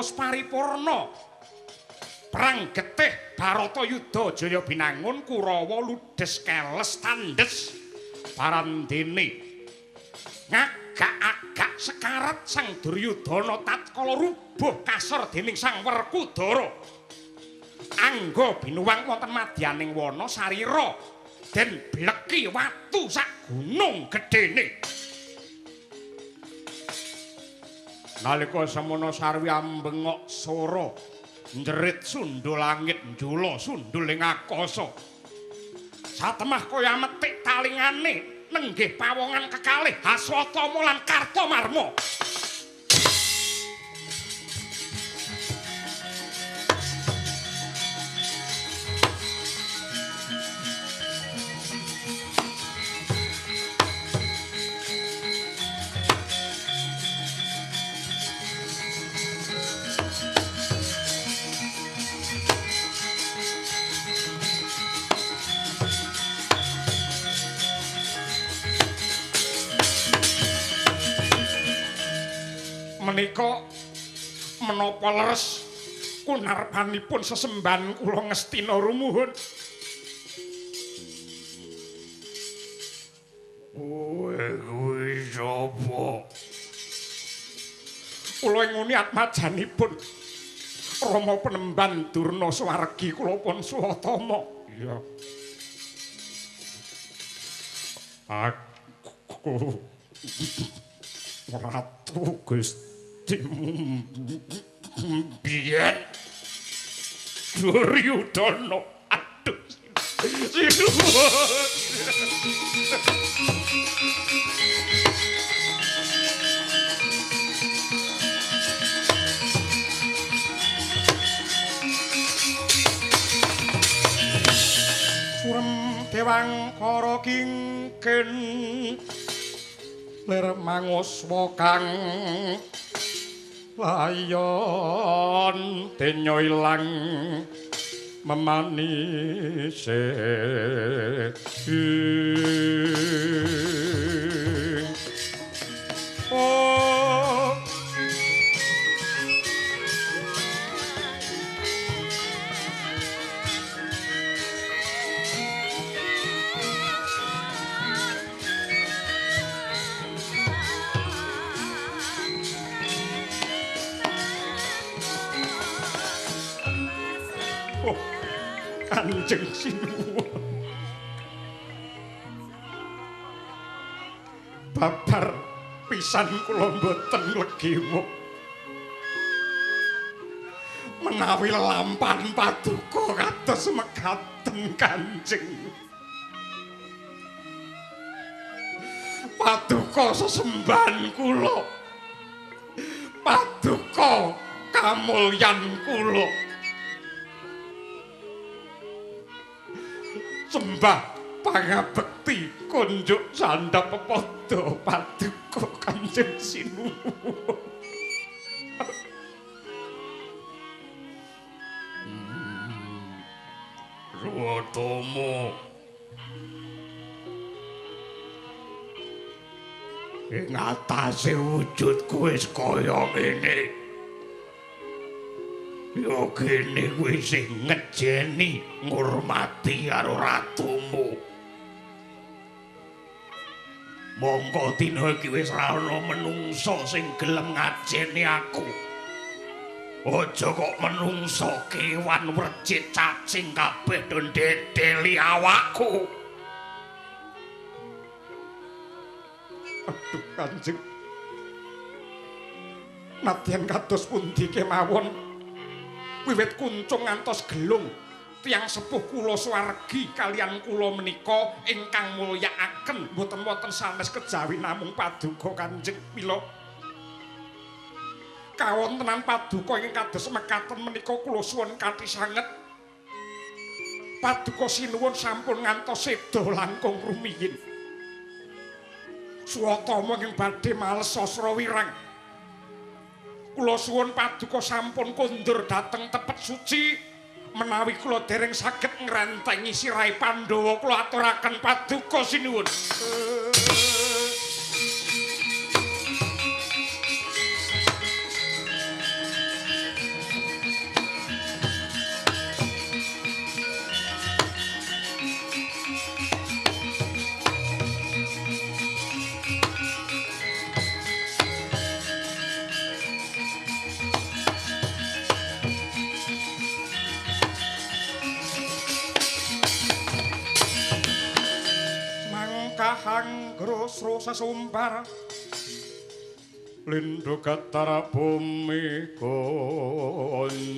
wis paripurna. Perang getih Baratayuda Jaya Binangun Kurawa ludes keles tandes parandene. Ngagak-agak sekarat Sang Duryudana tatkala rubuh kasor dening Sang Werkudara. Angga binuwang wonten madyaning wana sarira den bleki watu sak gunung gedene. Nalika semono sarwi ambengok sora njerit sundul langit njula sundul ing akasa. Satemah kaya metik talingane nenggih pawongan kekalih Aswatama lan Kartamarma. Menika menapa leres kunarpanipun sesembahan kula Ngastina rumuhun. Kowe kuwi sapa? Kula nguni atmajanipun Rama Penemban Durna swargi kula pun Swatama. Iya. Aku Ratu Gusti biyen Duryudana. Aduh sinuwun. Surem Dewangkara kingkin lir manguswa kang layon denya ilang memanise. Oh Kanjeng Sinuwun. Babar pisan kula mboten legiwa. Menawi lelampahan paduka kados mekaten Kanjeng. Paduka sesembahan kula. Paduka kamulyan kula. Sembah pangabekti kunjuk sandhap pepadha paduka Kanjeng Sinuwun. Swatama, ing atase wujudku wis kaya ngene. Ya kene kuwi sing ngejeni ngurmati karo ratumu. Mongko dina iki wis ra ana menungsa sing gelem ngajeni aku. Aja kok menungsa kewan wrecit cacing kabeh do ndedeli awakku. Aduh Kanjeng. Nadyan kados pundi kemawon wiwit kuncung ngantos gelung tiyang sepuh kula swargi kaliyan kula menika ingkang mulyakaken mboten wonten sanes kejawi namung paduka Kanjeng. Mila kawontenan paduka ingkang kados mekaten menika kula suwun kanthi sanget. Paduka sinuwun sampun ngantos seda langkung rumiyin. Swatama ingkang badhe males sasra wirang. Kula suwun paduka sampun kondur dhateng tepet suci. Menawi kula dereng saged ngrentengi sirahe Pandhawa kula aturaken paduka sinuwun. Grosro sasumbar Lindo gatara bumi gonjing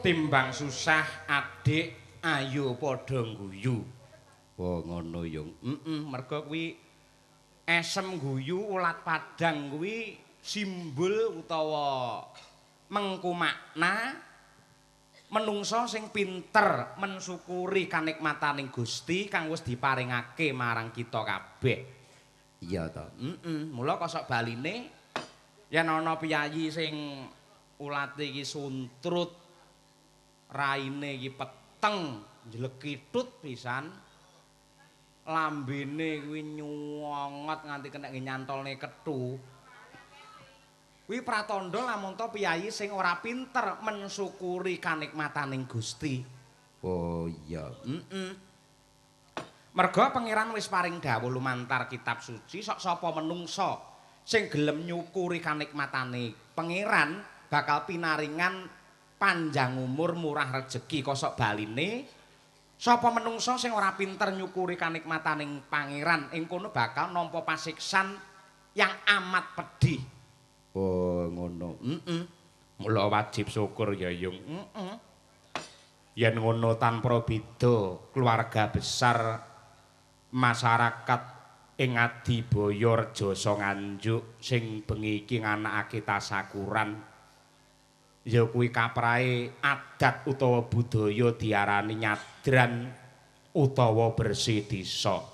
Timbang susah adik ayo padha guyu. Oh ngono yo. Mergo kuwi esem guyu ulat padang kuwi simbol utawa mengku makna menungso sing pinter mensyukuri kanikmataning Gusti kang wis diparingake marang kita kabeh. Iya to. Mula kosok baline yen ana piyayi sing ulate iki suntrut, raine iki peteng, njlekithut pisan, lambene kuwi nyuwongot nganti kena nyantolne kethu. Kuwi pratandha lamun to piyayi sing ora pinter mensyukuri kanikmataning Gusti. Oh iya. Merga Pangeran wis paring dawuh lumantar kitab suci, sok sapa menungsa sing gelem nyukuri kanikmatane Pangeran bakal pinaringan panjang umur, murah rejeki. Kosok baline sapa menungsa sing ora pinter nyukuri kanikmataning Pangeran ing kono bakal nampa pasiksan yang amat pedih. Oh ngono. Mula wajib syukur ya Yung. Yen ngono tanpa beda keluarga besar masyarakat ing Adibaya Rejasa Nganjuk sing bengi iki nganakake tasakuran ya kuwi kaprahe adat utawa budaya diarani nyadran utawa bersih desa.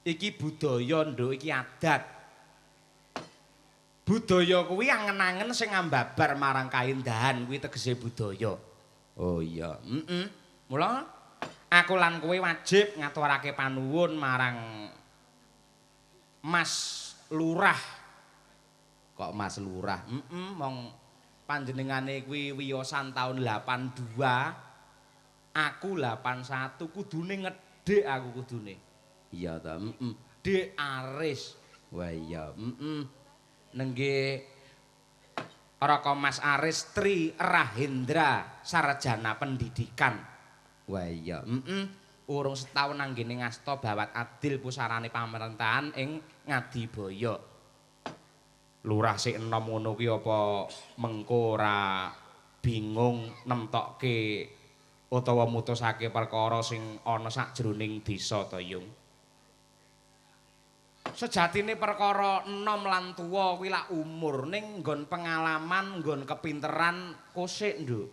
Iki budaya nduk, iki adat. Budaya kuwi angen-angen sing ngambabar marang kaendahan kuwi tegese budaya. Oh iya. Mula aku lan kowe wajib ngaturake panuwun marang Mas Lurah. Kok Mas Lurah? Mong panjenengane kuwi wiyosan taun 82, aku 81, kudune ngedhek aku kudune. Iya ta. Dik Aris. Wah iya. Nengge Raka Mas Aris Tri Rahendra sarjana pendidikan. Wah iya. Urung setahun anggene ngasta bawat adil pusarane pamrentahan ing Ngadibaya. Lurah sik enom ngono kuwi apa mengko ora bingung nemtokke utawa mutusake perkara sing ana sakjroning desa to Yung. Sejatine perkara enom lan tuwa kuwi lak umur, ning nggon pengalaman, nggon kepinteran kosik, Nduk.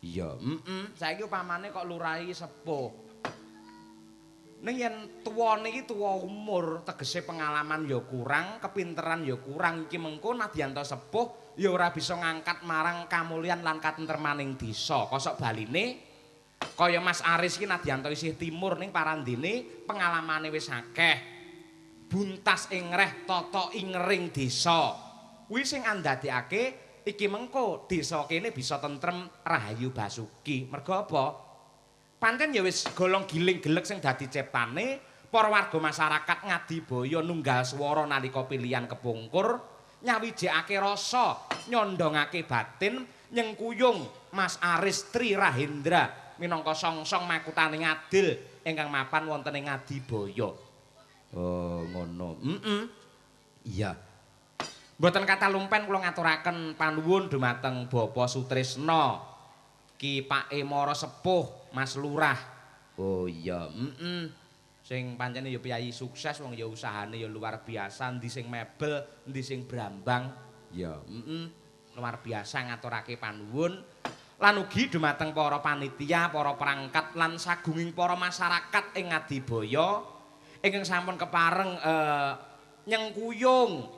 Iya, heeh. Saiki upamane kok lurahi sepuh. Ning yen tuwane iki tuwa umur, tegese pengalaman ya kurang, kepinteran ya kurang, iki mengko nadyan ta sepuh ya ora bisa ngangkat marang kamulyan lan katentremaning desa. Kosok baline kaya Mas Aris iki nadyan ta isih timur ning parandene pengalamane wis akeh. Buntas ing reh tata ingering desa. Kuwi sing andadekake iki mengko desa kene bisa tentrem rahayu basuki. Mergo apa? Pancen ya wis golong giling gelek sing dadi ciptane para warga masyarakat Ngadibaya nunggal swara nalika pilihan kepungkur, nyawijekake rasa, nyondongake batin, nyengkuyung Mas Aris Tri Rahendra minangka songsong makutane ngadil ingkang mapan wonten ing Ngadibaya. Oh, ngono. Heeh. Iya. Mboten kathah lumpen kula ngaturaken panuwun dumateng Bapak Sutrisno, Ki Pak Mara Sepuh, Mas Lurah. Oh iya, heeh. Sing pancene ya piyayi sukses, wong ya usahane ya luar biasa, endi sing mebel, endi sing brambang. Ya, heeh. Luar biasa ngaturake panuwun. Lan ugi dumateng para panitia, para perangkat lan sagunging para masyarakat ing Ngadibaya ingkang sampun kepareng nyengkuyung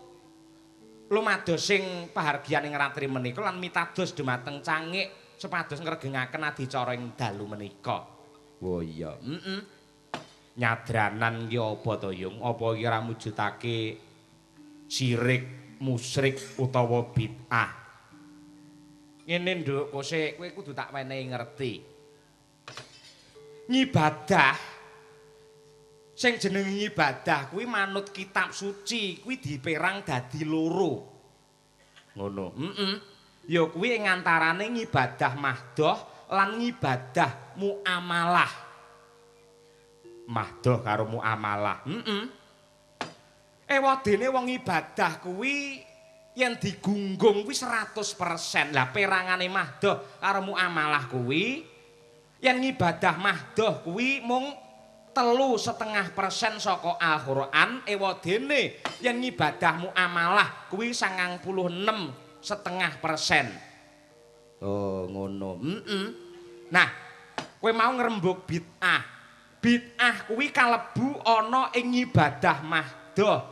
lumados sing pahargyan ing ratri menika lan mitados dumateng cangik supados ngregengaken adicara ing dalu menika. Oh iya, heeh. Nyadranan ki apa to, Yung? Apa iki ora mujudake sirik, musyrik utawa bid'ah? Ngene, Nduk, kosek kowe kudu tak wenehi ngerti. Ngibadah sing jenenge ibadah kuwi manut kitab suci kuwi diperang dadi loro. Ngono. Heeh. Ya kuwi ing antarane ngibadah mahdoh lan ngibadah muamalah. Mahdoh karo muamalah. Heeh. Ewadene wong ibadah kuwi yen digunggung kuwi 100%. Lah perangane mahdoh karo muamalah kuwi yen ngibadah mahdoh kuwi mung 3,5% saka Al-Qur'an, ewadene yen ngibadah muamalah kuwi 96,5%. Oh, ngono. Heeh. Nah, kowe mau ngrembug bid'ah. Bid'ah kuwi kalebu ana ing ibadah mahdoh.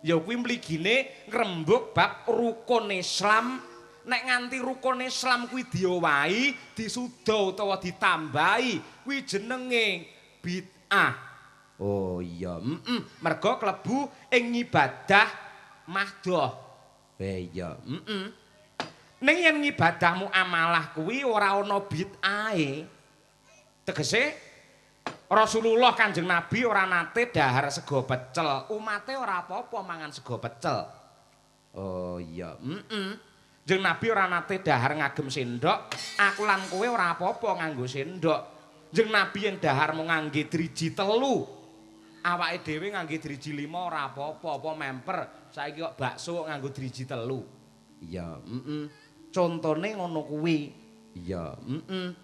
Ya kuwi mligine ngrembug bab rukun Islam. Nek nganti rukun Islam kuwi diowahi, disuda utawa ditambahi, kuwi jenenge bid'ah. Oh iya, heeh. Mergo klebu ing ibadah mahdoh. Iya, heeh. Ning yen ngibadah muamalah kuwi ora ana bid'ahe. Tegese Rasulullah Kanjeng Nabi ora nate dahar sego pecel, umate ora apa-apa mangan sego pecel. Oh iya, heeh. Kanjeng Nabi ora nate dahar ngagem sendok, aku lan kowe ora apa-apa nganggo sendok. Kanjeng Nabi yen dahar mung ngangge driji 3. Awake dhewe ngangge driji 5 ora apa-apa, apa memper. Saiki kok bakso nganggo driji 3. Iya, heeh. Contone ngono kuwi. Iya, heeh.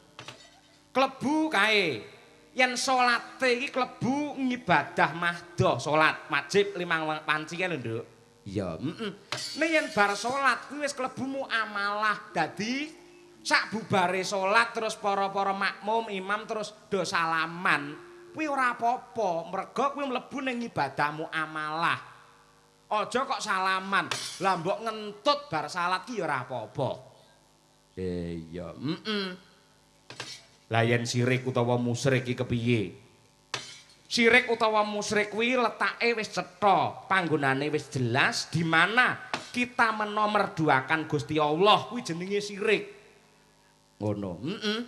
Klebu kae. Yen salate iki klebu ngibadah mahdoh, salat wajib 5 panci kae lho, Nduk. Iya, heeh. Nek yen bar salat kuwi wis klebu muamalah. Dadi sak bubare salat terus para-para makmum, imam terus do salaman, kuwi ora apa-apa, mergo kuwi mlebu ning ibadah muamalah. Aja kok salaman. Lah mbok ngentut bar salat ki ya ora apa-apa. Iya, heeh. Lah yen sirik utawa musyrik iki kepiye? Sirik utawa musyrik kuwi letake wis cetha, panggonane wis jelas di mana kita menomerduakan Gusti Allah kuwi jenenge sirik. Ngono. Heeh.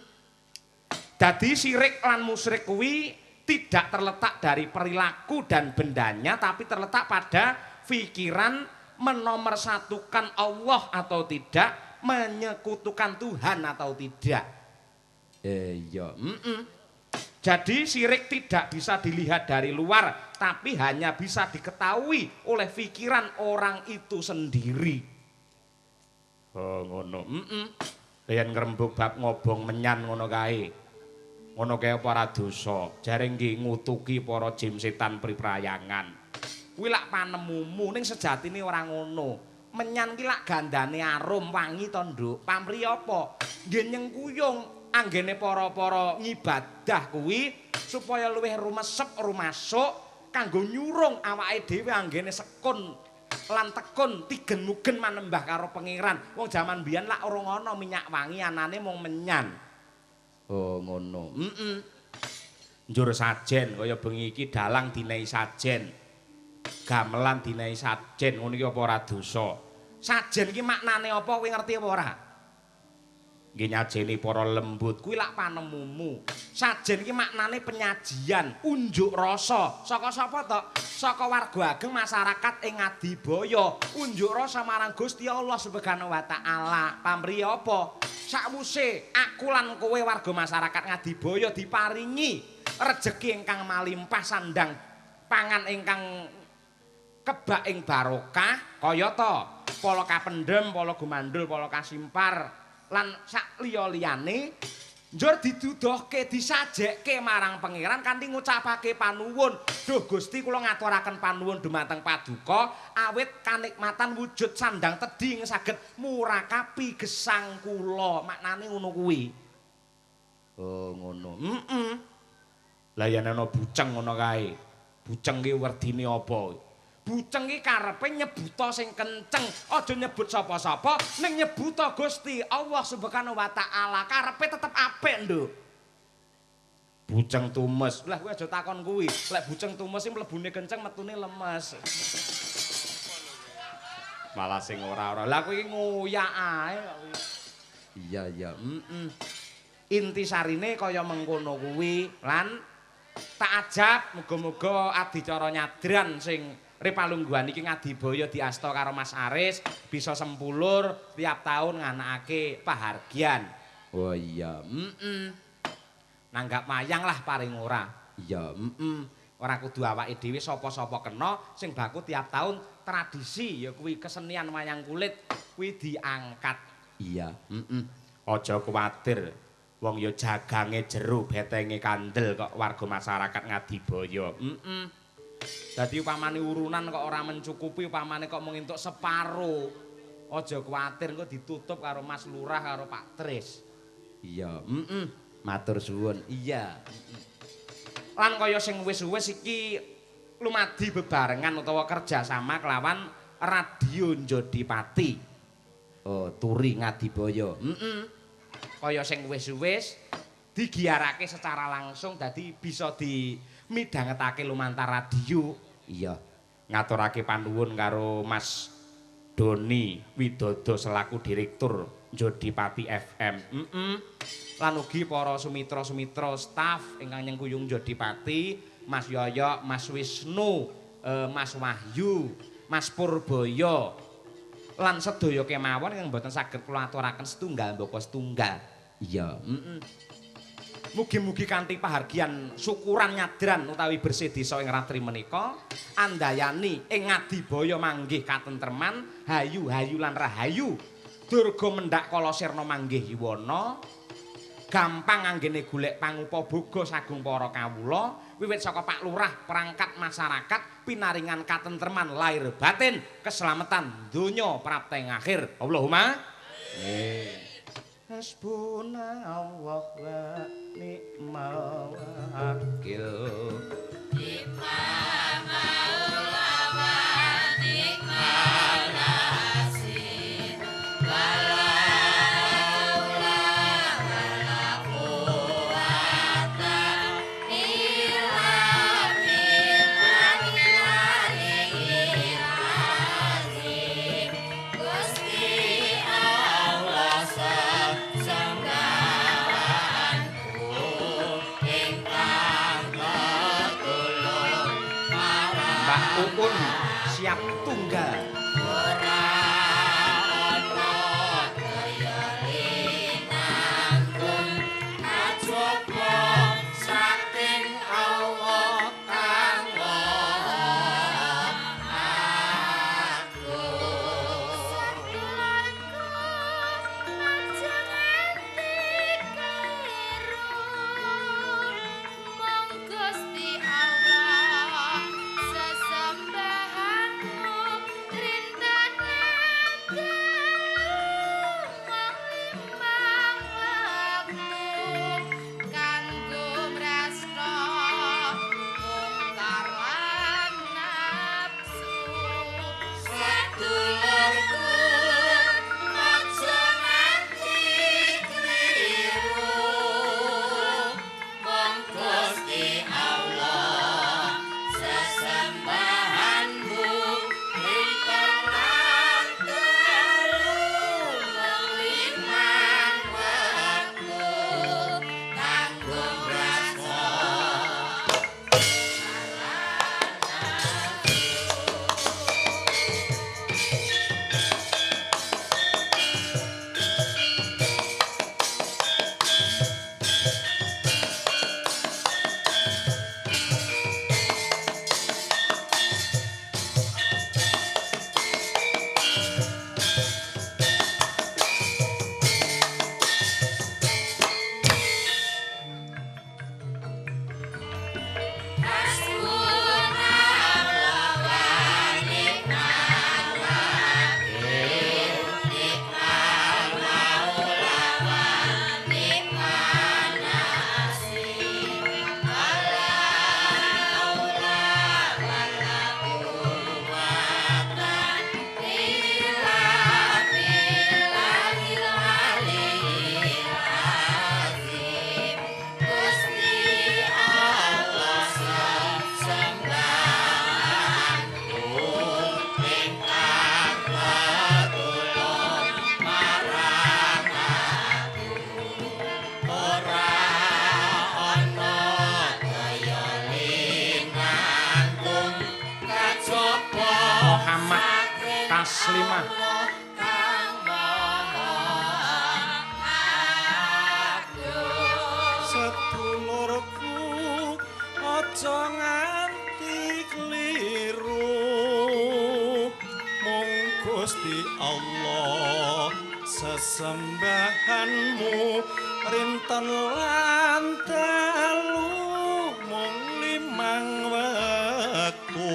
Dadi sirik lan musyrik kuwi tidak terletak dari perilaku dan bendanya, tapi terletak pada pikiran menomorsatukan Allah atau tidak, menyekutukan Tuhan atau tidak. Iya, heeh. Jadi syirik tidak bisa dilihat dari luar, tapi hanya bisa diketahui oleh pikiran orang itu sendiri. Oh, ngono. Heeh. Yen ngrembug bab ngobong menyan ngono kae. Ngono kae apa ora dosa? Jare nggih ngutuki para jim setan priprayangan. Kuwi lak panemumu ning sejatine ora ngono. Menyan ki lak gandane arum wangi to, Nduk. Pamri apa? Nggih nyengkuyung anggene para-para ngibadah kuwi supaya luwih rumesep rumasuk kanggo nyurung awake dhewe anggene sekun lan tekun tigen-mugen manembah karo pangeran. Wong jaman biyen lak urung ana minyak wangi, anane mung menyan. Oh ngono. Heeh. Njur sajen kaya bengi iki dalang dinehi sajen. Gamelan dinehi sajen ngono iki apa ora dosa? Sajen iki maknane apa kowe ngerti apa ora? Nggih nyajeni para lembut kuwi lak panemumu. Sajen iki maknane penyajian, unjuk rasa. Saka sapa to? Saka warga ageng masyarakat ing Ngadibaya. Unjuk rasa marang Gusti Allah Subhanahu wa taala. Pamriye apa? Sakwuse aku lan kowe warga masyarakat Ngadibaya diparingi rejeki ingkang malimpah, sandang pangan ingkang kebak ing barokah, kayata pala kapendhem, pala gumandul, pala kasimpar lan sak liya-liyane, njur diduduhke, disajekke marang pangeran kanthi ngucapake panuwun. Duh Gusti, kula ngaturaken panuwun dumateng paduka awit kanikmatan wujud sandang tedhi ing saged murakapi gesang kula. Maknane ngono kuwi. Oh ngono. Heeh. Lah yen ana buceng ngono kae. Buceng ki werdine apa? Buceng ki karepe nyebuta sing kenceng, aja nyebut sapa-sapa, ning nyebuta Gusti Allah Subhanahu wa taala. Karepe tetep apik, Nduk. Buceng tumes. Lah kowe aja takon kuwi. Lek buceng tumes iki mlebune kenceng, metune lemes. Malah sing ora-ora. Lah kowe iki ngoyak ae kok kuwi. Iya, iya. Heeh. Intisarine kaya mengkono kuwi lan tak ajab muga-muga adicara nyadran sing Ripalungguhan iki Ngadibaya diasta karo Mas Aris bisa sempulur tiap tahun nganakake pahargyan. Oh iya, heeh. Nanggap wayang lah paling ora. Iya, heeh. Ora kudu awake dhewe sapa-sapa kena sing baku tiap tahun tradisi ya kuwi kesenian wayang kulit kuwi diangkat. Iya, heeh. Aja kuwatir. Wong ya jagange jero betenge kandel kok warga masyarakat Ngadibaya. Heeh. Dadi upamane urunan kok ora mencukupi, upamane kok mung entuk separo. Aja kuwatir engko ditutup karo Mas Lurah karo Pak Tris. Iya, heeh. Matur suwun. Iya. Lan kaya sing wis-wis iki lumadi bebarengan utawa kerjasama kelawan Radio Jodipati. Oh, Turi Ngadibaya. Heeh. Kaya sing wis-wis digiarake secara langsung dadi bisa dimidhangetake lumantar radio. Iya. Ngaturake panuwun karo Mas Doni Widodo selaku direktur Jodipati FM. Heeh. Lan ugi para sumitra-sumitra staf ingkang nyengkuyung Jodipati, Mas Yoyok, Mas Wisnu, Mas Wahyu, Mas Purboyo. Lan sedaya kemawon ingkang boten saged kula aturaken setunggal mbaka setunggal. Iya, heeh. Mugi-mugi kanthi pahargyan syukuran nyadran utawi bersih desa ing ratri menika andayani ing Ngadibaya manggih katentreman, hayu-hayu lan rahayu. Durga mendhak kala sirna manggih yuwana. Gampang anggene golek pangupaboga sagung para kawula wiwit saka Pak Lurah perangkat masyarakat pinaringan katentreman lahir batin keselamatan donya prapteng akhir. Allahumma amin. Hasbunallah wa ni'mal wakil. Ni'mal maula wa ni'mal nasir. Wala haula wala quwwata illa billahil aliyyil azim. Gusti Allah sembahku ingkang tetulung marang Mbah Uun siap tunggal. Ora ana kaya linangkung kajaba saking Allah kang Maha Agung. Sakulaku aja nganti keliru. Mung Gusti Allah sesembahanku. Muhammad Taslimah. Sedulurku aja nganti kliru, mung Gusti Allah sesembahanmu rinten lan dalu mung limang wektu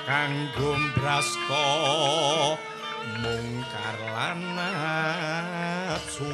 kanggo mbrasta mungkar lan nafsu.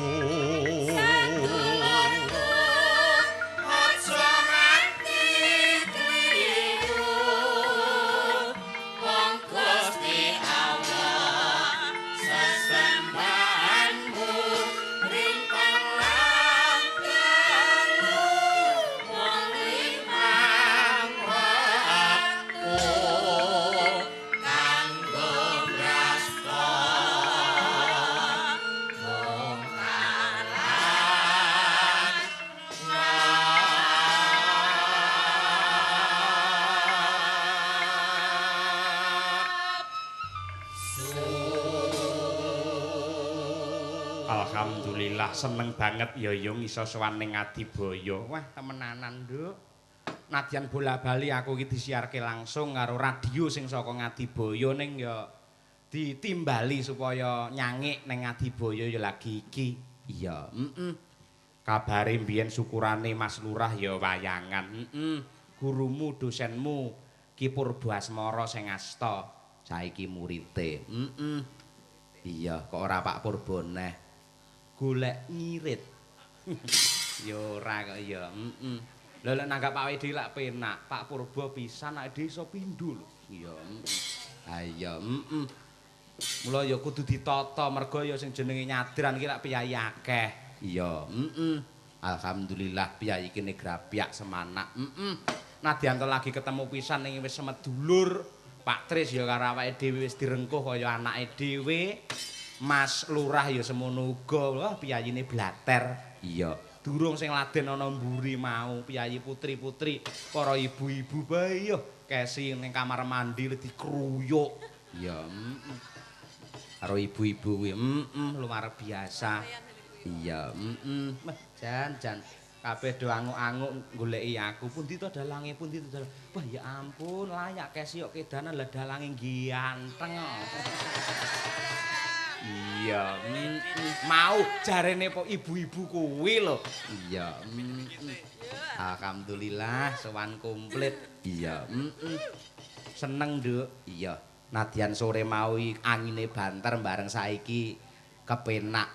Alhamdulillah seneng banget ya Yung iso sowan ning Ngadibaya. Wah, temenanan, Nduk. Nadyan bola-bali aku iki disiarke langsung karo radio sing saka Ngadibaya ning ya ditimbali supaya nyangik ning Ngadibaya ya lagi iki. Iya, heeh. Kabare mbiyen syukurane Mas Lurah ya wayangan. Heeh. Gurumu, dosenmu Ki Purbo Asmara sing asta, saiki murite. Heeh. Iya, kok ora Pak Purbo neh. Golek ngirit. Ya ora kok ya. Heeh. Lha lek nanggap awake dhewe lak penak, Pak Purbo pisan awake dhewe iso pindho lho. Iya, heeh. Ha iya, heeh. Mula ya kudu ditata mergo ya sing jenenge nyadran iki lak piyayi akeh. Iya, heeh. Alhamdulillah piyayi kene grapyak semanak. Heeh. Nadyan to lagi ketemu pisan ning wis semedulur. Pak Tris ya karo awake dhewe wis direngkuh kaya anake dhewe. Mas Lurah ya semono uga, wah piyayine blater. Iya, durung sing laden ana mburi mau piyayi putri-putri, para ibu-ibu bae yo kesi ning kamar mandi dikruyuk. Iya, heeh. Karo ibu-ibu kuwi, heeh, luar biasa. Iya, heeh. Wah, jan-jan kabeh do anguk-anguk goleki aku. Pundi to dalange, pundi to dalang. Wah, ya ampun, layak kesi kok kedanan lah dalange ganteng. Iya, mau jarene po ibu-ibu kuwi lho. Iya, alhamdulillah sowan komplit. Iya, seneng, Nduk. Iya, nadyan sore mau angine banter bareng saiki kepenak.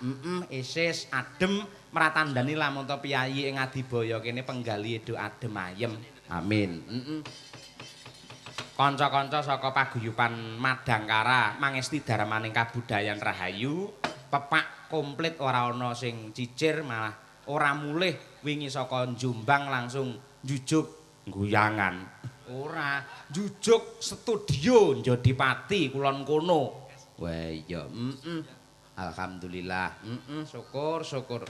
Isis adem mratandani lamun to piyayi ing Ngadibaya kene penggali do adem ayem. Amin. Kanca-kanca saka paguyuban Madangkara mangesti darmaning kabudayan rahayu pepak komplit ora ana sing cicir malah ora mulih wingi saka Jombang langsung njujuk guyangan ora njujuk studio Jodipati kulon kono. Wah iya, alhamdulillah, syukur syukur.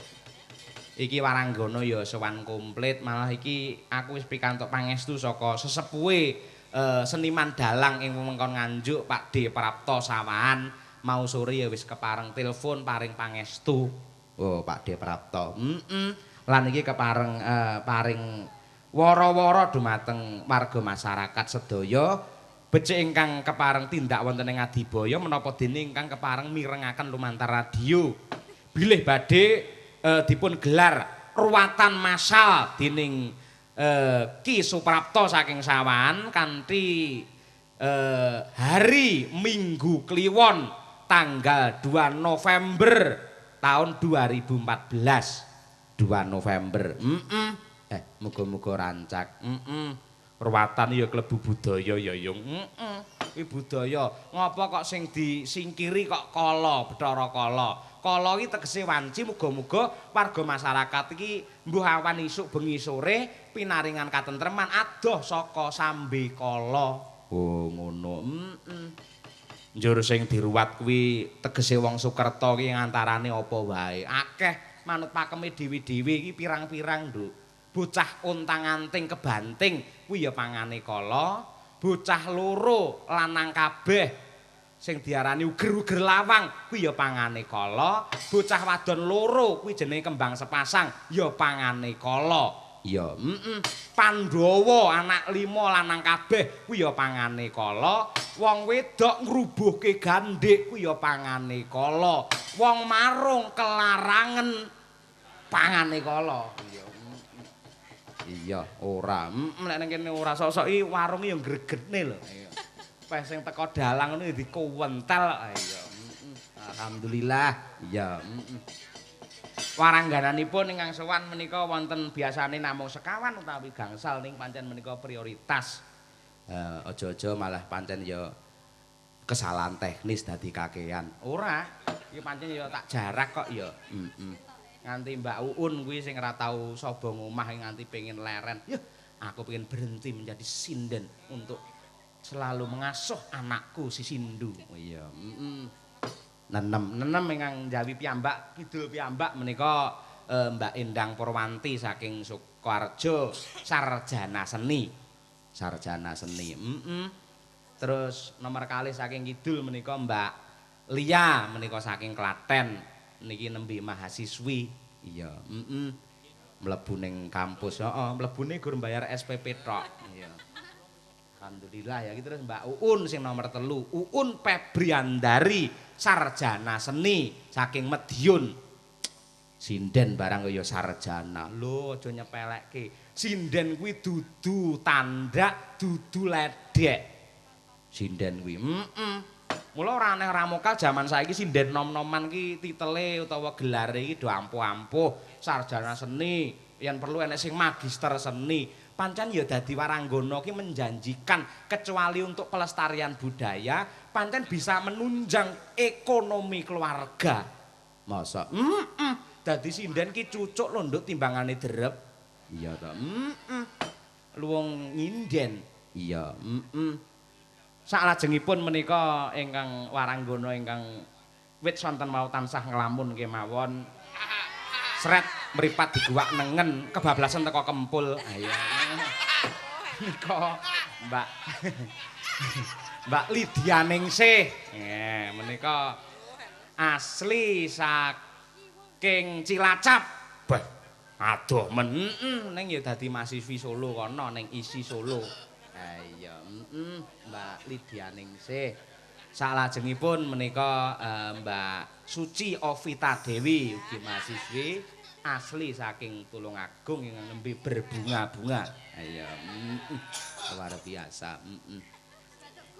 Iki waranggana ya sowan komplit malah iki aku wis pikantuk pangestu saka sesepuhe seniman dalang ing wewengkon Nganjuk Pak D Prapto Sawahan mau sore ya wis kepareng telepon paring pangestu. Oh Pak D Prapto. Lan iki kepareng paring wara-wara dumateng warga masyarakat sedaya becik ingkang kepareng tindak wonten ing Ngadibaya menapa dene ingkang kepareng mirengaken lumantar radio. Bilih badhe dipun gelar ruwatan massal dening Ki Suprapto saking Sawahan kanthi hari Minggu Kliwon tanggal 2 November tahun 2014. 2 November. Muga-muga rancak. Ruwatan ya klebu budaya ya Yung. Kuwi budaya. Ngapa kok sing disingkiri kok kala, Bathara Kala. Kala iki tegese wanci, muga-muga warga masyarakat iki mbuh awan isuk bengi sore pinaringan katentreman adoh saka sambe kala. Oh ngono. Njur sing diruwat kuwi tegese wong Sukerta iki antarane apa wae. Akeh manut pakeme dhewe-dhewe iki pirang-pirang, Nduk. Bocah ontang-anting kebanting kuwi ya pangane kala. Bocah loro lanang kabeh sing diarani uger-uger lawang kuwi ya pangane kala. Bocah wadon loro kuwi jenenge kembang sepasang ya pangane kala. Iya, heeh. Pandhawa anak 5 lanang kabeh kuwi ya pangane kala. Wong wedok ngrubuhke gandhik kuwi ya pangane kala. Wong marung kelarangen pangane kala. Iya. Iya, ora. Nek nang kene ora sok-sok iki warung ya gregetne lho. Iya. Peh sing teko dalang ngono ya dikuwentel. Iya. Alhamdulillah. Iya. Waranggananipun ingkang sowan menika wonten biasane namung sekawan utawi gangsal ning pancen menika prioritas. Aja-aja malah pancen ya kesalahan teknis dadi kakean. Ora, iki pancen ya tak jarak kok ya. Heeh. Nganti Mbak Uun kuwi sing ora tau saba ngomah nganti pengen leren. Yuh, aku pengen berhenti menjadi sinden untuk selalu mengasuh anakku si Sindu. Iya, heeh. Nenem ingkang njawi piyambak kidul piyambak menika Mbak Endang Purwanti saking Sukoharjo, sarjana seni. Sarjana seni. Heeh. Terus nomor kalih saking kidul menika Mbak Lia menika saking Klaten. Niki nembe mahasiswi. Iya, heeh. Mlebu ning kampus, heeh, mlebune gur mbayar SPP tok. Iya. Alhamdulillah ya. Iki terus Mbak Uun sing nomor 3, Uun Febriandari, sarjana seni saking Madiun. Sinden barang kaya sarjana. Lho, aja nyepelekke. Sinden kuwi dudu tandak, dudu ledek. Sinden kuwi. Heeh. Mula ora aneh ora mokal jaman saiki sinden nom-noman ki titele utawa gelare iki do ampuh-ampuh, sarjana seni, yen perlu enek sing magister seni. Pancen ya dadi waranggana ki menjanjikan kecuali untuk pelestarian budaya, pancen bisa menunjang ekonomi keluarga. Masa? Heeh. Dadi sinden ki cucuk lho nduk timbangane derep. Iya to. Heeh. Luwung nyinden. Iya, heeh. Saklajengipun menika ingkang waranggana ingkang wit sonten mau tansah nglamun kemawon. Sret mripat diguwak nengen kebablasan teko kempul. Ayo. Nika Mbak Mbak Lydia Ningsih. Nggih, menika asli saking Cilacap. Bah, adoh men. Heeh, ning ya dadi mahasiswi Solo kono ning ISI Solo. Ha iya, heeh, Mbak Lydia Ningsih. Saklajengipun menika Mbak Suci Ovita Dewi ugi mahasiswi asli saking Tulungagung ingkang nembe berbunga-bunga. Ayo, luar biasa.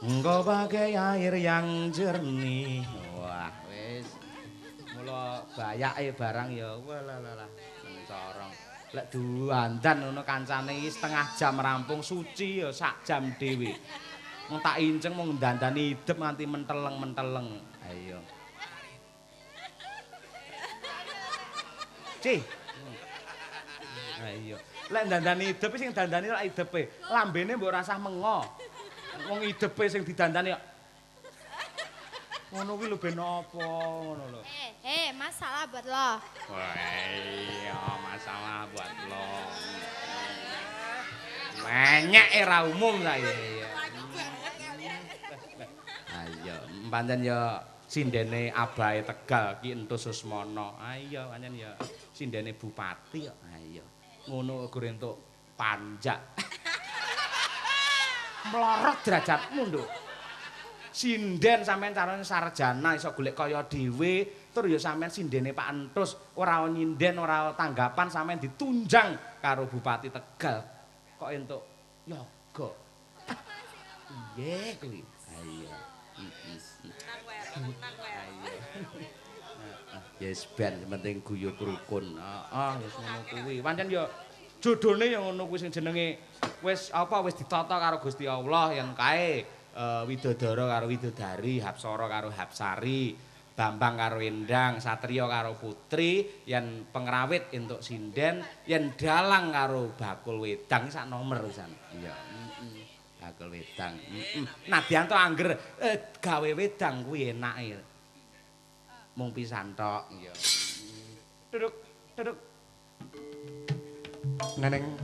Engkau pakai air yang jernih. Wah, wis. Mula bayake barang ya walalah mencorong. Lek duwandan ngono kancane iki setengah jam rampung, Suci ya sak jam dhewe. Mung tak inceng mung dandani idep nganti menteleng-menteleng. Ayo. Cih. Ayo. Lek dandani idep sing dandani lek idepe, lambene mbok rasah mengo. Wong idepe sing didandani kok. Ngono kuwi lho ben apa ngono lho. Masalah buat lo. Wah, iya, masalah buat lo. Menyek era umum saiki. Ayo, pancen ya sindene abahe Tegal Ki Enthus Susmono. Ayo, pancen ya sindene bupati kok. Ayo. Ngono gur entuk panjak. Mlorot derajatmu, Nduk. Sinden sampean carane sarjana iso golek kaya dhewe, tur ya sampean sindene Pak Enthus, ora nyinden, ora tanggapan sampean ditunjang karo Bupati Tegal. Kok entuk yoga. Piye kuwi? Ayo. Yes ben penting guyub rukun. Heeh, wis ngono kuwi. Pancen ya jodone ya ngono kuwi sing jenenge wis apa wis ditata karo Gusti Allah yen kae Widodara karo Widodari, Hapsara karo Hapsari, Bambang karo Endang, Satria karo Putri, yen pengrawit entuk sinden, yen dalang karo bakul wedang sak nomer pisan. Iya, heeh. Bakul wedang. Heeh. Nadyan to angger gawe wedang kuwi enake. Mung pisan tok. Iya. Duduk, duduk. Neneng.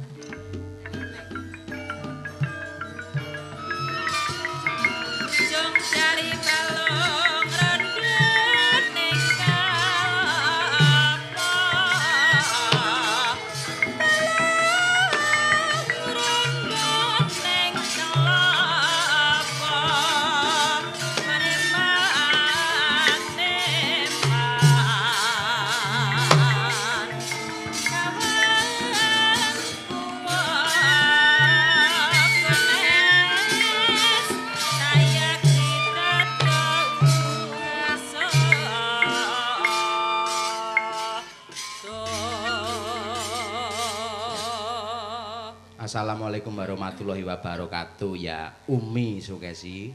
Assalamualaikum warahmatullahi wabarakatuh ya Umi Sukesi.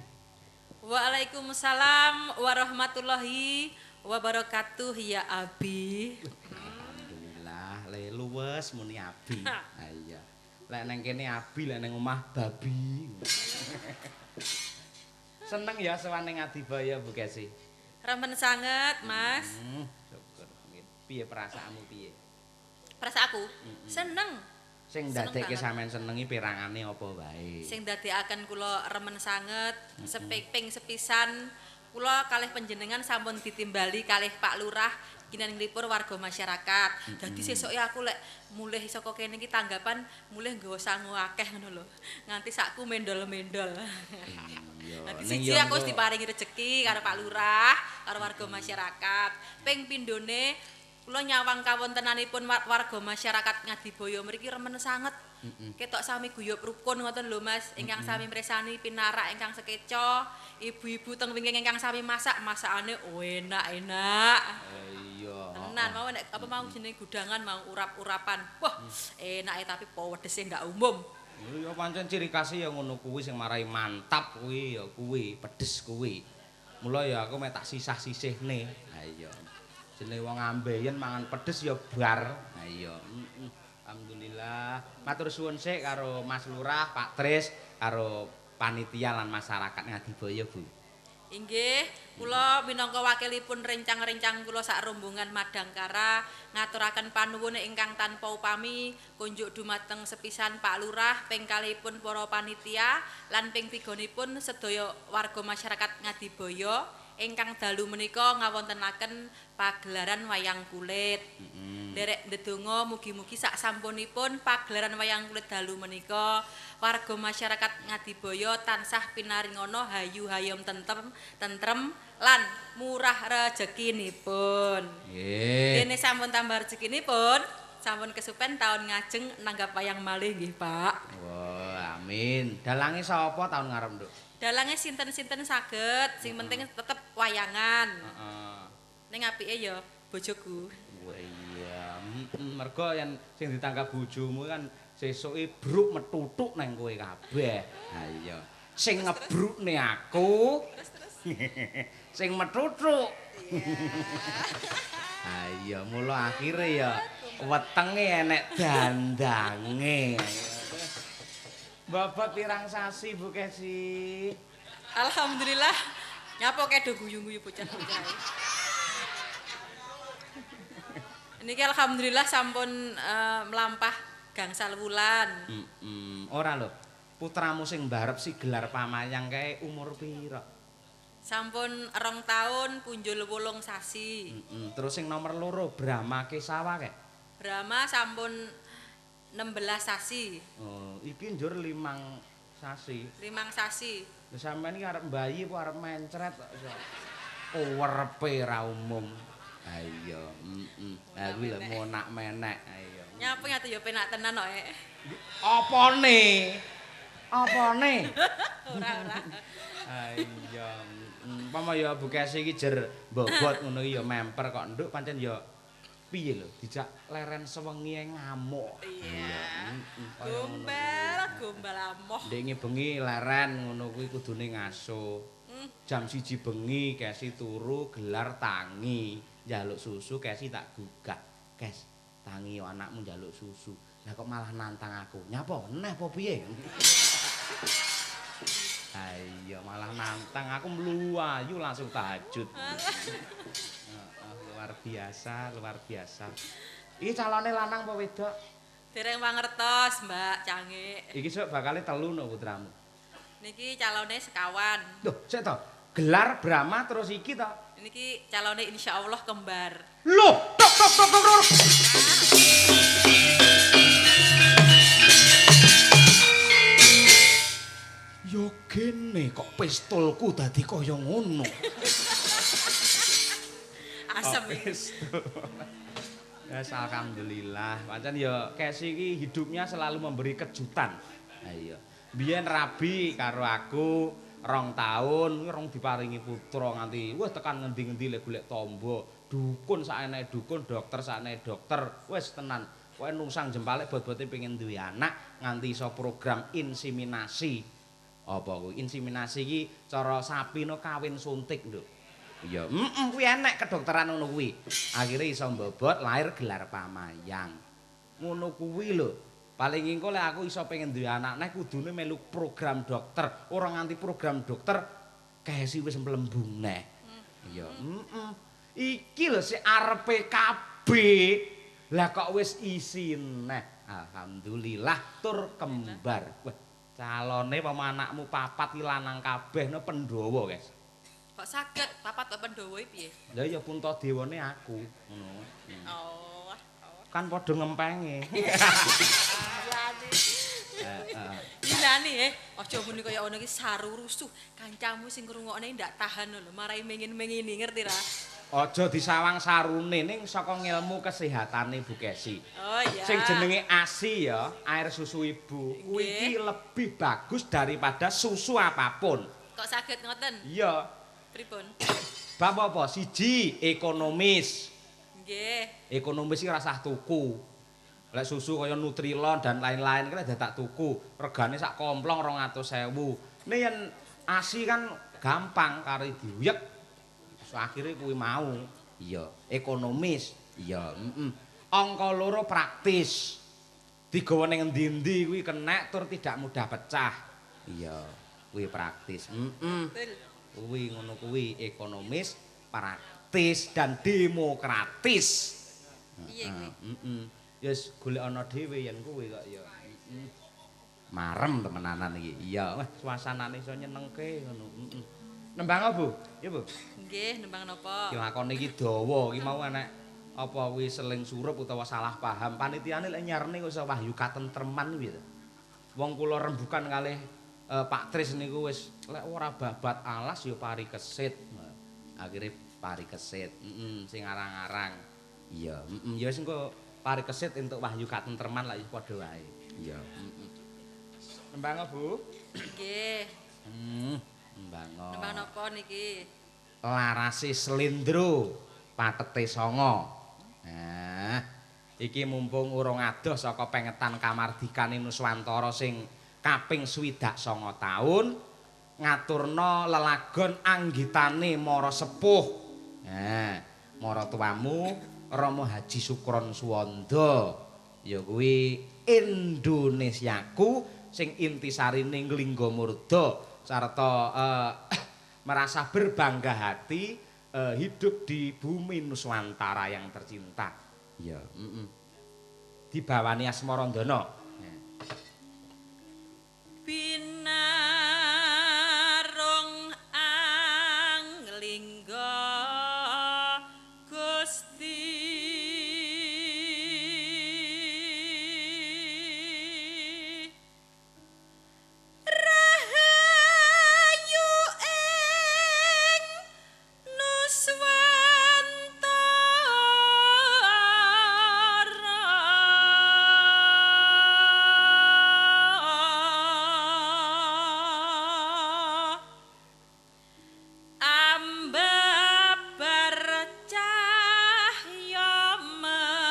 Waalaikumsalam warahmatullahi wabarakatuh ya Abi. Alhamdulillah le luwes muni Abi. Ha iya. Lek nang kene Abi, lek nang omah babi. Seneng ya sowan ning Ngadibaya Bu Kesi. Remen sanget, Mas. Syukur. Piye perasaanmu piye? Perasaanku seneng. Sing ndadekke sampean senengi pirangane apa wae? Sing ndadekaken kula remen sanget, seping sepisan kula kalih panjenengan sampun ditimbali kalih Pak Lurah kinan nglipur warga masyarakat. Dadi sesuke aku lek mulih saka kene iki tanggapan mulih nggawa sangu akeh ngono lho. Nganti sakku mendol-mendol. Dadi siji aku wis diparingi rejeki karo Pak Lurah, karo warga masyarakat. Ping pindhone kula nyawang kawontenanipun warga masyarakat Ngadibaya mriki remen sanget. Ketok sami guyub rukun ngoten lho Mas, ingkang sami mresani pinarak ingkang sekeca, ibu-ibu teng wingking ingkang sami masak, masakane enak-enak. Iya. Tenan mau nek apa mau jenenge gudangan mau urap-urapan. Wah, enake tapi pedhese ndak umum. Ya pancen ciri khas ya ngono kuwi sing marai mantap kuwi ya kuwi, pedes kuwi. Mula ya aku mek tak sisah-sisihne. Ha iya. Jenenge wong ambeien mangan pedes ya bar. Ha iya. Alhamdulillah. Matur suwun sik karo Mas Lurah, Pak Tris, karo panitia lan masyarakat Ngadibaya, Bu. Inggih, kula minangka wakilipun rencang-rencang kula sak rombongan Madangkara ngaturaken panuwun ingkang tanpa upami kunjuk dumateng sepisan Pak Lurah, ping kalihipun para panitia lan ping tiganipun sedaya warga masyarakat Ngadibaya ingkang dalu menika ngawontenaken pagelaran wayang kulit. Nderek ndedonga mugi-mugi sak sampunipun pagelaran wayang kulit dalu menika warga masyarakat Ngadibaya tansah pinaringana hayu hayom tentrem lan murah rejekinipun. Nggih. Dene sampun tambah rejekinipun, sampun kesupen taun ngajeng nanggap wayang malih nggih, Pak. Wah, amin. Dalange sapa taun ngarep, Nduk? Dalange sinten-sinten saged, sing penting tetep wayangan. Heeh. Ning apike ya bojoku. Wah iya, mergo yen sing ditanggap bojomu kan sesuke bruk metutuk nang kowe kabeh. Ha iya. Sing ngebrukne aku. Terus. Sing metutuk. Ha iya, mula akhire ya wetenge enek dandange. Bapak pirang sasi Bu Kesi? Alhamdulillah. Nyapa kedo guyu-guyu bocah-bocah. Niki alhamdulillah sampun mlampah gangsal wulan. Ora lho. Putramu sing mbarep si gelar pamayang kae umur pira? Sampun 2 tahun punjul 8 sasi. Terus sing nomor 2 Brahma Kesawa kae? Brahma sampun 16 sasi. Oh, iki njur 5 sasi. 5 sasi. Lha sampean iki arep mbayi apa arep mencret kok iso. Werepe ra umum. Ha iya, heeh. Ha kuwi lho monak menek. Ha iya. Nyapa ngate ya penak tenan kok. Apane? Apane? Ora ora. Ha iya. Umpama ya Bu Kesi iki jer bobot ngono iki ya memper kok nduk pancen ya piye lho dijak leren sewengi ngamuk. Iya. Gombal, gombal amoh. Ndek bengi leren ngono kuwi kudune ngaso. Jam 1 bengi Kesi turu gelar tangi, njaluk susu Kesi tak gugah. Kes, tangi yo anakmu njaluk susu. Lah kok malah nantang aku. Nyapa neh apa piye? Ayo malah nantang aku mluwayu langsung tahajud. Luar biasa, luar biasa. Iki calone lanang apa wedok? Dereng mangertos, Mbak Cangik. Iki sok bakale 3 no putramu. Niki calone sekawan. Loh, sik to. Gelar Brahma terus iki to. Niki calone insyaallah kembar. Loh, tok tok tok tok. Yo gene kok pistolku dadi kaya ngono. Asem. Pistol. Ya alhamdulillah. Pancen ya Kesi iki hidupnya selalu memberi kejutan. Ha iya. Biyen rabi karo aku 2 tahun, rong diparingi putra nganti wis tekan ngendi-ngendi lek golek tombo. Dukun saeneke dukun, dokter saeneke dokter. Wis tenan. Pokoke nungsang jempalik bot-bote pengen duwe anak nganti iso program inseminasi. Apa kuwi? Inseminasi iki cara sapi no kawin suntik, Nduk. Iya, heeh kuwi enek kedokteran ngono kuwi. Akhire iso mbobot lahir gelar pamayang. Ngono kuwi lho. Paling engko lek aku iso pengen duwe anak neh kudune melu program dokter. Ora nganti program dokter kesi wis mlembung neh. Iya, heeh. Iki lho sik arepe KB. Lah kok wis isi neh. Alhamdulillah tur kembar. Wah, calone pama anakmu papat iki lanang kabeh no Pandhawa, Guys. Kok saged papat kok Pandhawa iki piye? Lah ya Puntadewane aku, ngono. Oh. Kan padha ngempenge. Gilani aja muni kaya ngono iki saru rusuh. Kancamu sing ngrungokne ndak tahan lho, marai mengin-mengini ngerti ra? Aja disawang sarune ning saka ngelmu kesehatane Bu Kesi. Oh iya. Sing jenenge ASI ya, air susu ibu, kuwi iki lebih bagus daripada susu apapun. Kok saged ngoten? Iya. Pripun? Bab apa? Siji, ekonomis. Nggih. Ekonomis iki rasah tuku. Lek susu kaya Nutrilon dan lain-lain kan dadak tuku, regane sak komplong 200.000. Nek yen ASI kan gampang kari diuyek. Akhire kuwi mau. Iya, ekonomis. Iya, heeh. Angka loro praktis. Digawa ning endi-endi kuwi kenek tur tidak mudah pecah. Iya, kuwi praktis. Heeh. Kuwi ngono kuwi ekonomis, praktis dan demokratis. Piye kuwi? Heeh. Ya wis golek ana dhewe yen kuwi kok ya. Heeh. Marem temenanan iki. Iya, wah suasanane iso nyenengke ngono. Heeh. Nembang apa, Bu? Ya, Bu. Nggih, nembang napa? Ki lakone iki dawa, iki mau enek apa kuwi seling surup utawa salah paham. Panitiane lek nyarne kok iso wahyu katentreman piye to. Wong kula rembukan kalih Pak Tris niku wis lek ora babat alas ya pari kesit. Akhire pari kesit. Heeh, sing arang-arang. Iya, heeh, ya wis engko pari kesit entuk wahyu katentreman lak ya padha wae. Iya, heeh. Nembang apa, Bu? Nggih. Nembang. Nembang napa niki? Larase slendro patete sanga. Nah, iki mumpung urung adoh saka pengetan kamardikane Nuswantara sing kaping 69 taun ngaturna lelagon anggitane mara sepuh. Nah, maratuwamu Rama Haji Sukron Suwanda ya kuwi Indonesiaku sing intisarine Nglingga Murda sarta merasa berbangga hati hidup di bumi Nuswantara yang tercinta. Iya, heeh. Dibawani Asmarandana. Binarung anglingga Gusti Rahayu ing Nuswantara ambabar cahya mencara.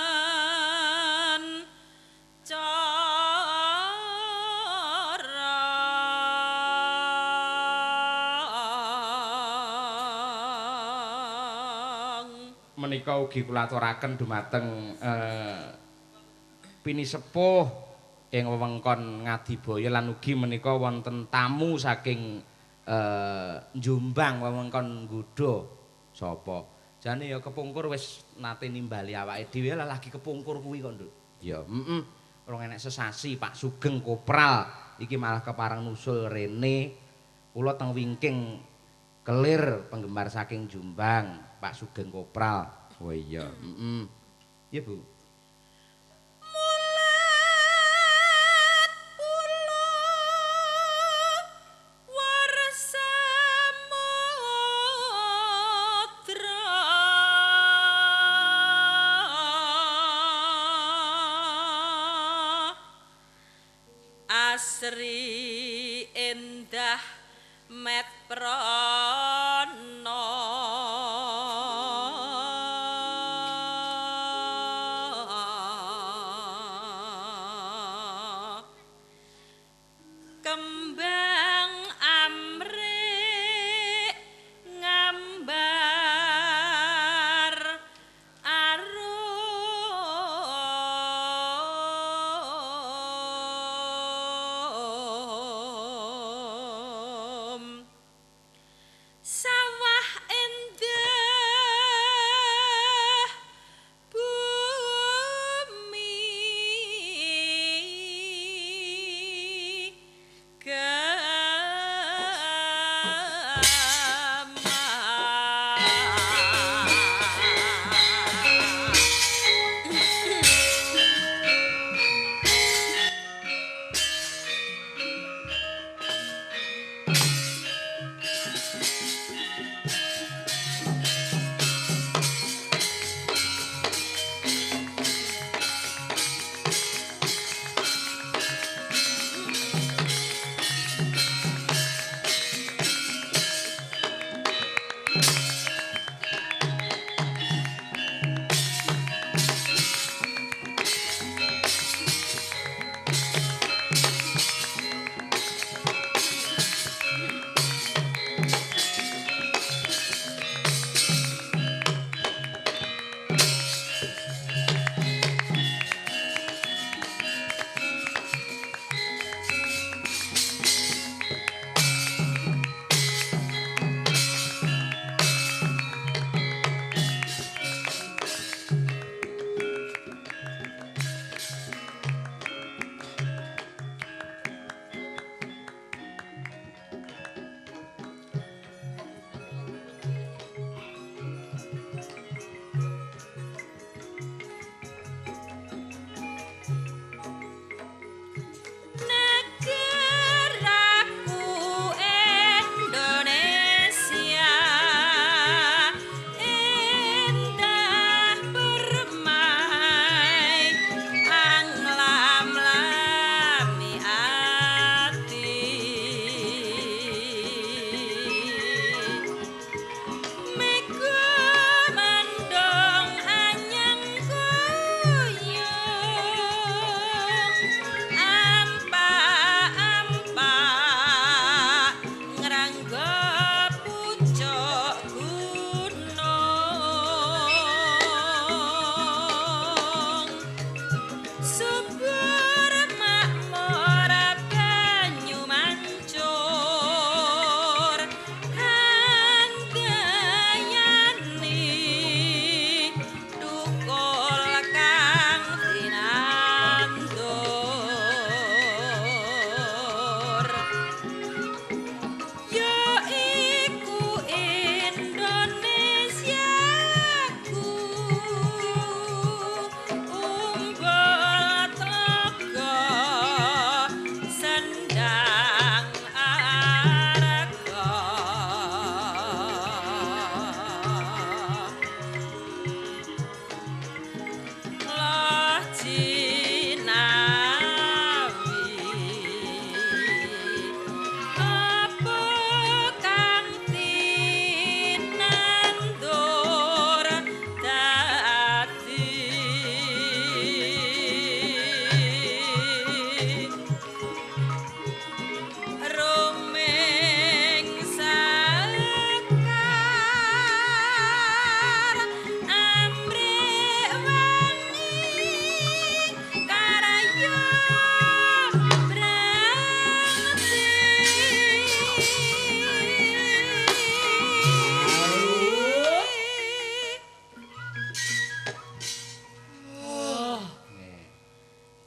Menika ugi kula aturaken dumateng pinisepuh ing wewengkon Ngadibaya lan ugi menika wonten tamu saking Jombang wewengkon Nggodha. Sapa? Jane ya kepungkur wis nate nimbali awake dhewe lah lagi kepungkur kuwi kok, Nduk. Ya, heeh. Urung enek sesasi Pak Sugeng Kopral iki malah kepareng nusul rene. Kula teng wingking kelir penggemar saking Jombang, Pak Sugeng Kopral. Oh iya, heeh. Iya, Bu. Mulat pulo warsamudra asri endah met prana Kembang amrik ngambar arum sawah endah bumi Negaraku Indonesia indah permai anglam-lami ati mega mendung anyang guyung ampak-ampak ngrangga pucuk gunung subur makmur banyu mancur handayani tukul kang tinandur ya iku Indonesiaku umbul tlaga sendang arga Loh jinawi apa kang tinandur dadi rumeng sekar amrih wangi karya brangti.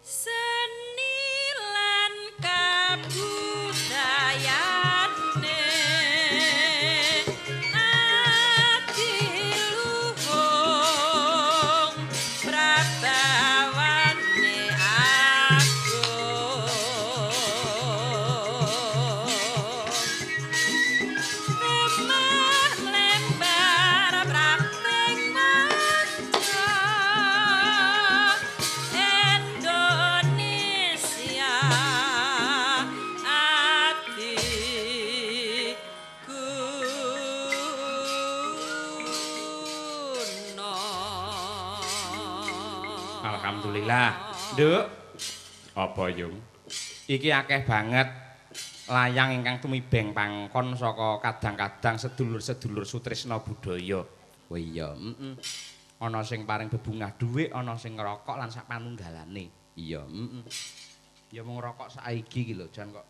Seni lan kabudayane adiluhung prabawane agung Remah lembar prapting manca Indonesia ati guna. Alhamdulillah. Nduk, apa Yung? Iki akeh banget Layang ingkang tumibeng pangkon saka kadang-kadang sedulur-sedulur sutrisna budaya. Oh iya, heeh. Ana sing paring bebungah dhuwit, ana sing ngrokok lan sak panunggalane. Iya, heeh. Ya mung ngrokok saiki iki lho, jan kok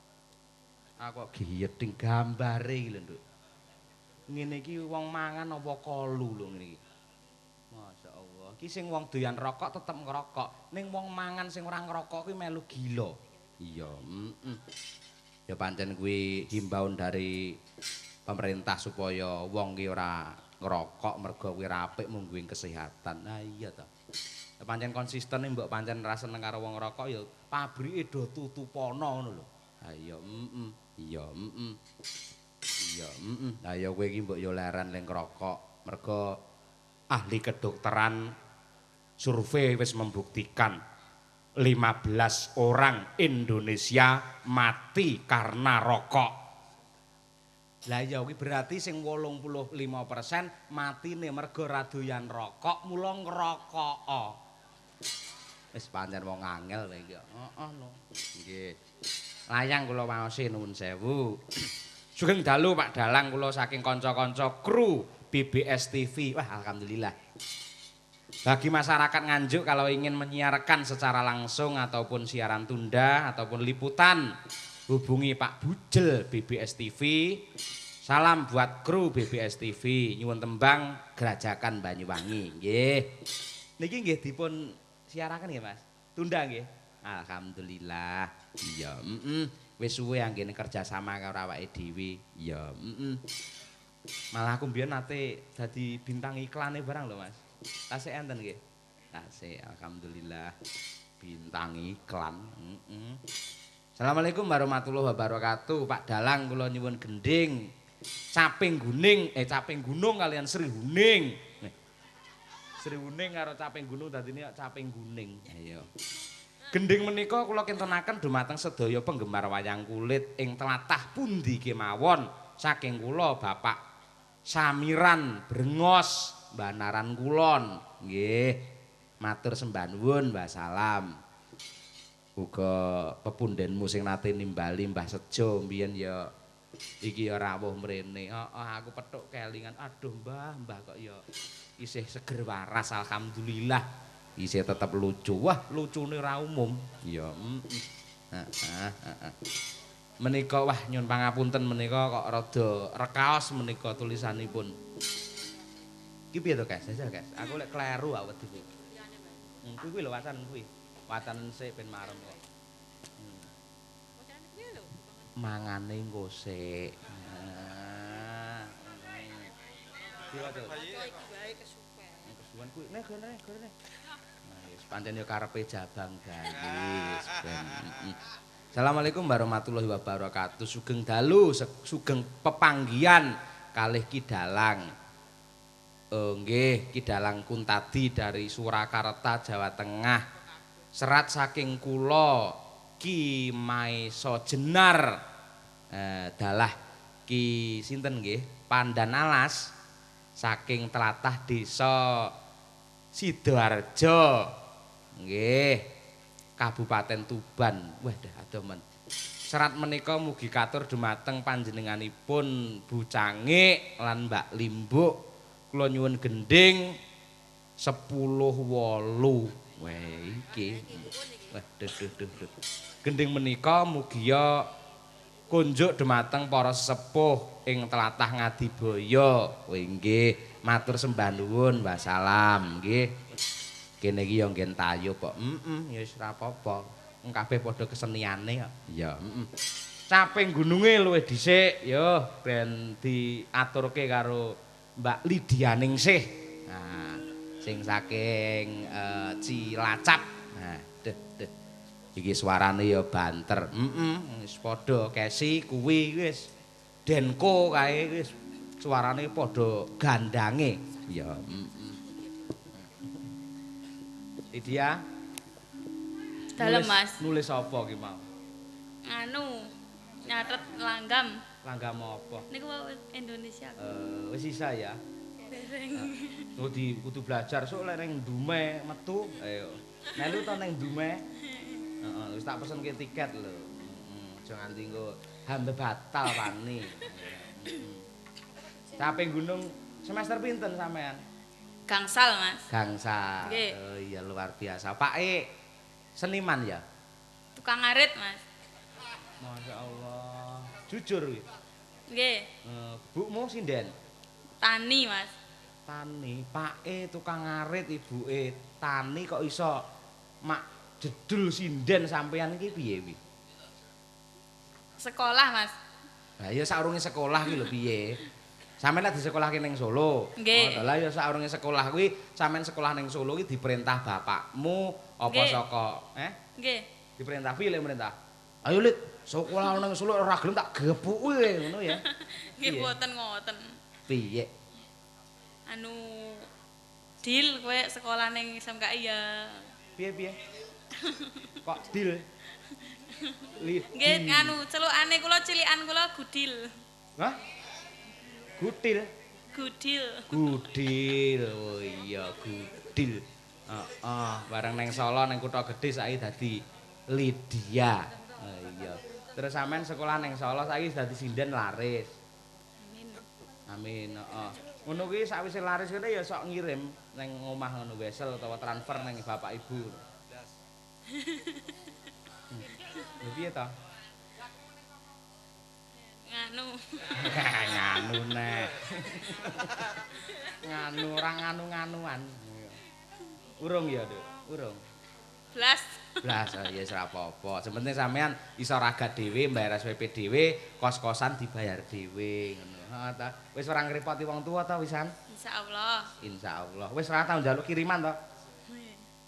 aku kok giyeding gambare iki lho, Nduk. Ngene iki wong mangan apa kolu lho ngene iki. Masya Allah. Iki sing wong doyan rokok tetep ngrokok, ning wong mangan sing ora ngrokok kuwi melu gila. Iya, heeh. Ya pancen kuwi himbauan dari pemerintah supaya wong ki ora ngrokok mergo kuwi ra apik mungguing kesehatan. Nah iya ta. Ya pancen konsisten mbok pancen ra seneng karo wong ngrokok ya pabrike do tutupono ngono lho. Ha iya, heeh. Iya, heeh. Iya, heeh. Lah ya kowe iki mbok ya leren ning ngrokok mergo ahli kedokteran survei wis membuktikan 15 orang Indonesia mati karena rokok. Lah ya kuwi berarti sing 85% matine mergo ra doyan rokok, mula ngrokok. Wis pancen wong angel kowe iki. Heeh lho. Nggih. Layang kula waosi nuwun sewu. Sugeng dalu Pak Dalang kula saking kanca-kanca kru BBS TV. Wah, alhamdulillah. Bagi masyarakat Nganjuk kalau ingin menyiarkan secara langsung ataupun siaran tunda ataupun liputan, hubungi Pak Bujel BBS TV. Salam buat kru BBS TV nyuwun tembang Grajagan Banyuwangi. Nggih. Niki nggih dipun siaraken nggih, Mas. Tunda nggih. Alhamdulillah. Iya, heeh. Wis suwe anggene kerja sama karo awake dhewe. Iya, heeh. Malah aku mbiyen nate dadi bintang iklane barang lho, Mas. Tasik enten nggih. Tasik, alhamdulillah. Bintang iklan. Heeh. Assalamualaikum warahmatullahi wabarakatuh. Pak Dalang kula nyuwun gending Caping Guning, Caping Gunung kalian Sri Huning. Sri Huning karo Caping Gunung dadine kok Caping Guning. Ayo. Gending menika kula kintenaken dumateng sedaya penggemar wayang kulit ing tlatah pundi kemawon saking kula Bapak Samiran Brengos Banaran Kulon. Nggih. Matur sembah nuwun, Mbah Salam. Uga pepundenmu sing nate nimbali Mbah Sejo mbiyen ya iki ya rawuh mrene. Heeh, aku petuk kelingan. Aduh, Mbah, Mbah kok ya isih seger waras alhamdulillah. Isih tetep lucu. Wah, lucune ra umum. Ya, heeh. Heeh. Menika wah nyun pangapunten menika kok rada rekaos menika tulisanipun. Iki piye to, Guys? Jajal, Guys. Aku lek kleru aku wedi kuwi. Kuwi kuwi lho wacan kuwi. Wacanen sik ben marem kok. Mangane engko sik. Nah. Kesuwen kuwi. Nek gone gone. Nah, wis pancen ya karepe jabang bayi ben. Assalamualaikum warahmatullahi wabarakatuh. Sugeng dalu, sugeng pepanggihan kalih Ki Dalang. Nggih, Ki Dalang Kuntadi dari Surakarta, Jawa Tengah. Serat saking kula Ki Maeso Jenar. Dalah Ki sinten nggih? Pandan Alas saking tlatah desa Sidoarjo. Nggih. Kabupaten Tuban. Wah, dah adoh men. Serat menika mugi katur dumateng panjenenganipun Bu Cangik lan Mbak Limbuk. Kula nyuwun gending 10-8. Wah, iki. Wah, duh duh duh duh. Gending menika mugia kunjuk dumateng para sesepuh ing tlatah Ngadibaya. Oh nggih, matur sembah nuwun, wassalam nggih. Kene iki ya nggen tayub kok. Heeh, ya wis ora apa-apa. Wong kabeh padha keseniane kok. Iya, heeh. Caping gununge luwih dhisik ya ben diaturke karo Mbak Lydia Ningsih. Nah, sing saking Cilacap. Nah, duh duh. Iki suarane ya banter. Heeh, wis padha Kesi kuwi wis Denko kae wis suarane padha gandange. Ya, heeh. Lydia. Dalem, Mas. Nulis apa ki mau? Anu, nyatet langgam. Langgam apa? Niku Indonesia. Wis isa ya. Dereng. Kudu kudu belajar sok lek ning Dume metu. Ayo. Melu to ning Dume. Heeh, wis tak pesenke tiket lho. Heeh, aja nganti engko Hambe batal wani. Caping gunung semester pinten sampean? Gangsal, Mas. Gangsal. Nggih. Oh iya luar biasa. Pak E seniman ya? Tukang ngarit, Mas. Masya Allah. Jujur kuwi. Nggih. Bukmu sinden? Tani, Mas. Tani. Pak E tukang ngarit, ibuke tani kok iso mak jedul sinden sampean iki piye wi? Sekolah, Mas. Lah ya saurunge sekolah kuwi lho piye? Sampeyan lek disekolahke ning Solo. Nggih. Oh, lah ya saurunge sekolah kuwi sampeyan sekolah ning Solo kuwi diperintah bapakmu apa Nggih. saka Nggih. Diperintah piye lek merintah? Ayo Lid, sekolah ning Solo ora gelem tak gepuki ngono ya. Nggih Piye? boten ngoten. Piye? Anu deal kowe sekolah ning SMKI ya. Piye piye? Kok deal? Lidi. Nggih nganu celukane kula cilikan kula gudil. Hah? Gutil. Gudil. Gudil. Oh iya, gudil. Heeh, bareng neng Solo neng kutha gedhe saiki dadi Lydia. Oh iya. Terus sampean sekolah neng Solo saiki dadi sinden laris. Amin. Amin, heeh. Ngono kuwi sakwise laris kene ya sok ngirim neng omah ngono wesel utawa transfer neng bapak ibu. Lho piye to? Nganu. Nganu neh. Nganu ora nganu-nganuan. Urung ya, Nduk? Urung. Blas. Blas, oh ya ora apa-apa. Sing penting sampean iso ragat dhewe, mbayar SPP dhewe, kos-kosan dibayar dhewe ngono. Heeh ta. Wis ora ngrepoti wong tuwa ta wisan? Insyaallah. Insyaallah. Wis ora tau njaluk kiriman to?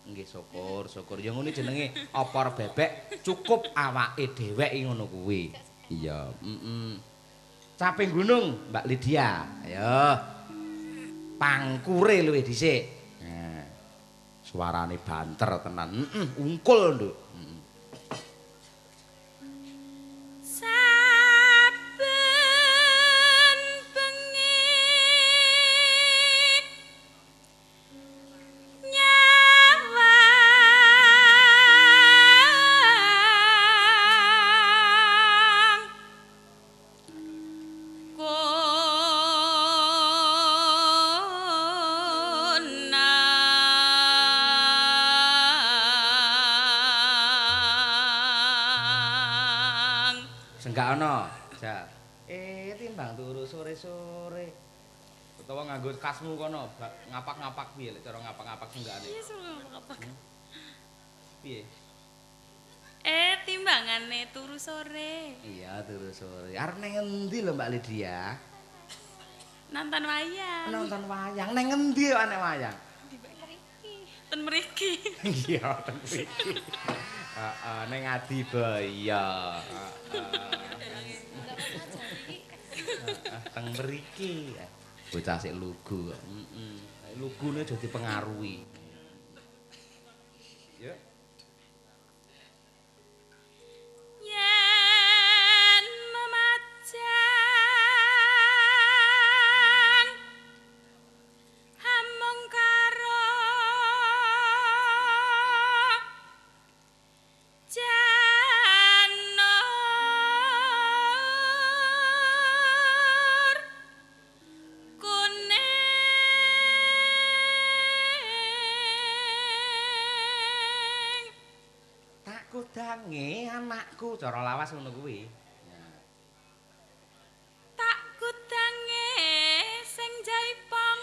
Nggih, syukur, syukur. Ya ngono jenenge opor bebek cukup awake dhewek ngono kuwi. Iya, heeh. Caping gunung, Mbak Lydia. Ayo. Pangkure luwih dhisik. Nah. Suarane banter tenan. Heeh, ungkul, Nduk. Heeh. Saben bengi nyawang konang. Senggak ana. Ja. Timbang turu sore-sore. Utawa nganggo kasmu kono, ngapak-ngapak piye lek cara ngapak-ngapak senggakane? Iya, ngapak. Piye? Timbangane turu sore. Iya, turu sore. Arep nang endi lho Mbak Lydia? Nonton wayang. Nonton wayang. Nang endi kok nek wayang? Ten mriki. Iya, ten mriki. Heeh, ning Adibaya. Heeh. Teng mriki. Bocah sik lugu kok. Heeh. Lugune aja dipengaruhi. Ya. Yen memajang hamung karo janur kuning. Tak kudange anakku cara lawas ngono kuwi. Tak kudange sing jaipong.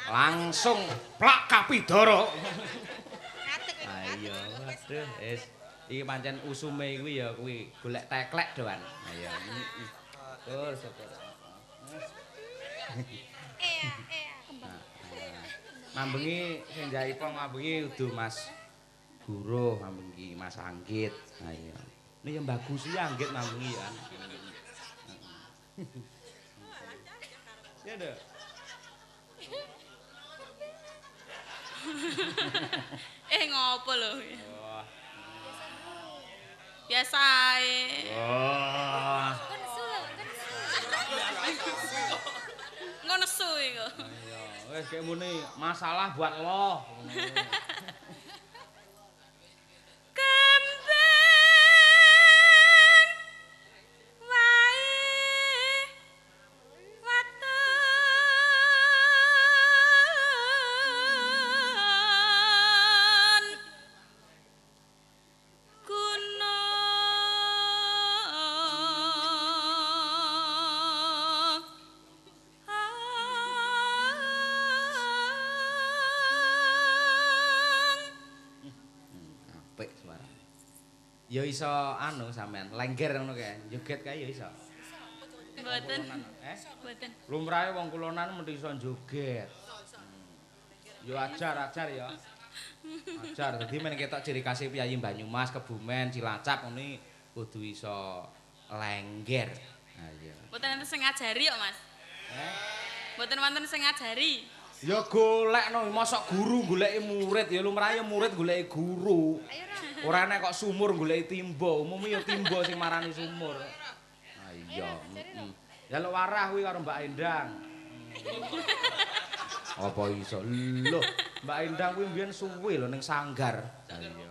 Langsung Plak kapidara. Ayo, waduh, wis iki pancen usume kuwi ya kuwi golek teklek doan. Ayo. Syukur, syukur. Mambengi sing jaipong mambengi udu Mas Guru, mambengi Mas Anggit. Ayo. Ini yang bagus sih Anggit mambengi ya. Ya nduk. Ngopo lho? Wah. Biasa ae. Wah. Ngono nesu iku. Iya, wis kek muni masalah buat lo. Ya iso anu sampean, lengger ngono kae, joget kae ya iso. Mboten. Eh? Mboten. Lumrahe wong kulonan mesti iso joget. Yo ajar-ajar ya. Ajar. Dadi men ketok ciri khase piyayi Banyumas, Kebumen, Cilacap ngono iki kudu iso lengger. Ha iya. Mboten enten sing ngajari kok, Mas. Eh? Mboten wonten sing ngajari. Ya golekno, mosok guru goleki murid ya lumrahe murid goleki guru. Ora enek kok sumur goleki timba, umume ya timba sing marani sumur. Ha iya. Heeh. Ya lho warah kuwi karo Mbak Endang. Apa iso? Lho, Mbak Endang kuwi mbiyen suwe lho ning sanggar. Ha iya.